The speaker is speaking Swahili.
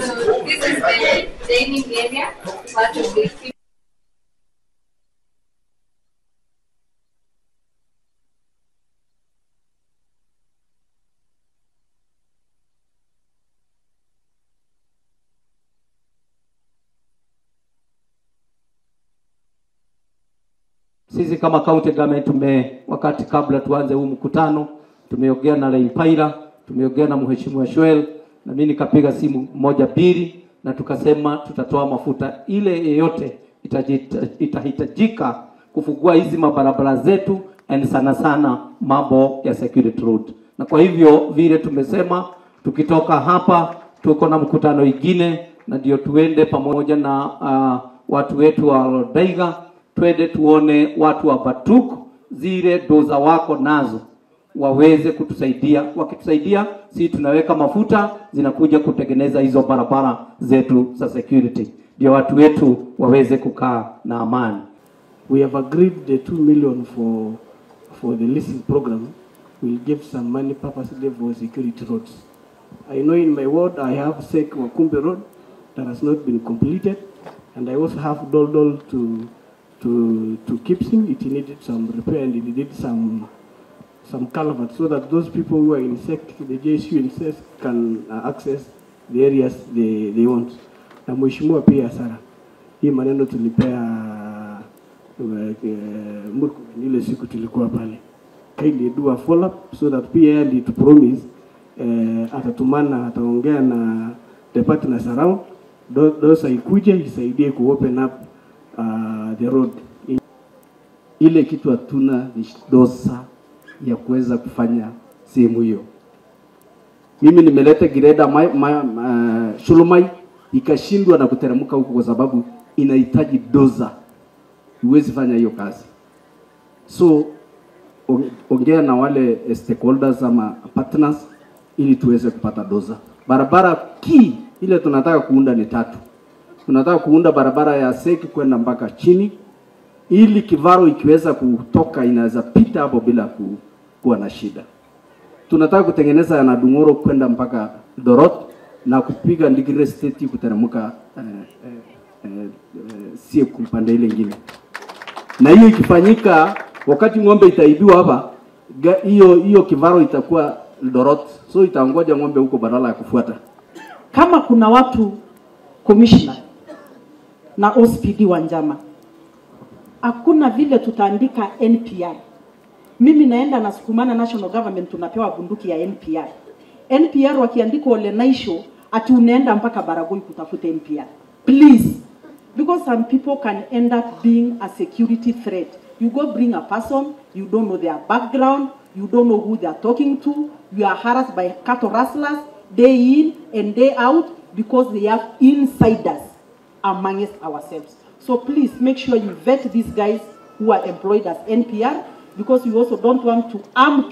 So this is the dining area, part of the Sisi kama county government wakati kabla tuanze huu mkutano tumeongea na Laipaira, tumeongea na Mheshimiwa Shwel, na mimi nikapiga simu moja mbili na tukasema tutatoa mafuta ile yeyote itahitajika kufungua hizi mabarabara zetu, and sana sana mambo ya security road. Na kwa hivyo vile tumesema tukitoka hapa tuko na mkutano ingine, na ndio tuende pamoja na watu wetu wa Lodaiga, twende tuone watu wa Batuk zile doza wako nazo waweze kutusaidia. Wakitusaidia si tunaweka mafuta zinakuja kutengeneza hizo barabara zetu za security, ndio watu wetu waweze kukaa na amani. We have agreed the 2 million for the leasing program will give some money purposely for security roads. I know in my ward I have Sek Wakumbe Road that has not been completed, and I also have Doldol to Kipsing. It needed some repair and it needed some culvert so that those people who are in SEC, the JSU in SEC, can access the areas they want. Na Mheshimiwa pia Sara, hii maneno tulipea Murkomen ile siku tulikuwa pale. Kindly do a follow up so that pia to promise atatumana, ataongea na the partners around those ikuje isaidie ku open up the road. Ile kitu hatuna ni dosa ya kuweza kufanya sehemu hiyo. Mimi nimeleta greda Shulumai ikashindwa na kuteremka huko kwa sababu inahitaji doza. Huwezi fanya hiyo kazi. So ongea na wale stakeholders ama partners ili tuweze kupata doza. Barabara key ile tunataka kuunda ni tatu. Tunataka kuunda barabara ya Seki kwenda mpaka chini, ili Kivaro ikiweza kutoka inaweza pita hapo bila kuwa na shida. Tunataka kutengeneza ya Nadungoro kwenda mpaka Dorot na kupiga Ndigire State kuteremka Sieku pande ile nyingine. Na hiyo ikifanyika, wakati ng'ombe itaibiwa hapa, hiyo Kivaro itakuwa Dorot, so itaongoja ng'ombe huko badala ya kufuata. Kama kuna watu commissioner na OCPD wa Njama, hakuna vile tutaandika NPR. Mimi naenda na sukumana national government, tunapewa bunduki ya NPR. NPR wakiandika Ole Naisho, ati unaenda mpaka Baragoi kutafuta NPR. Please, because some people can end up being a security threat. You go bring a person, you don't know their background, you don't know who they are talking to, you are harassed by cattle rustlers day in and day out because they have insiders amongst ourselves. So please make sure you vet these guys who are employed as NPR, because you also don't want to arm people.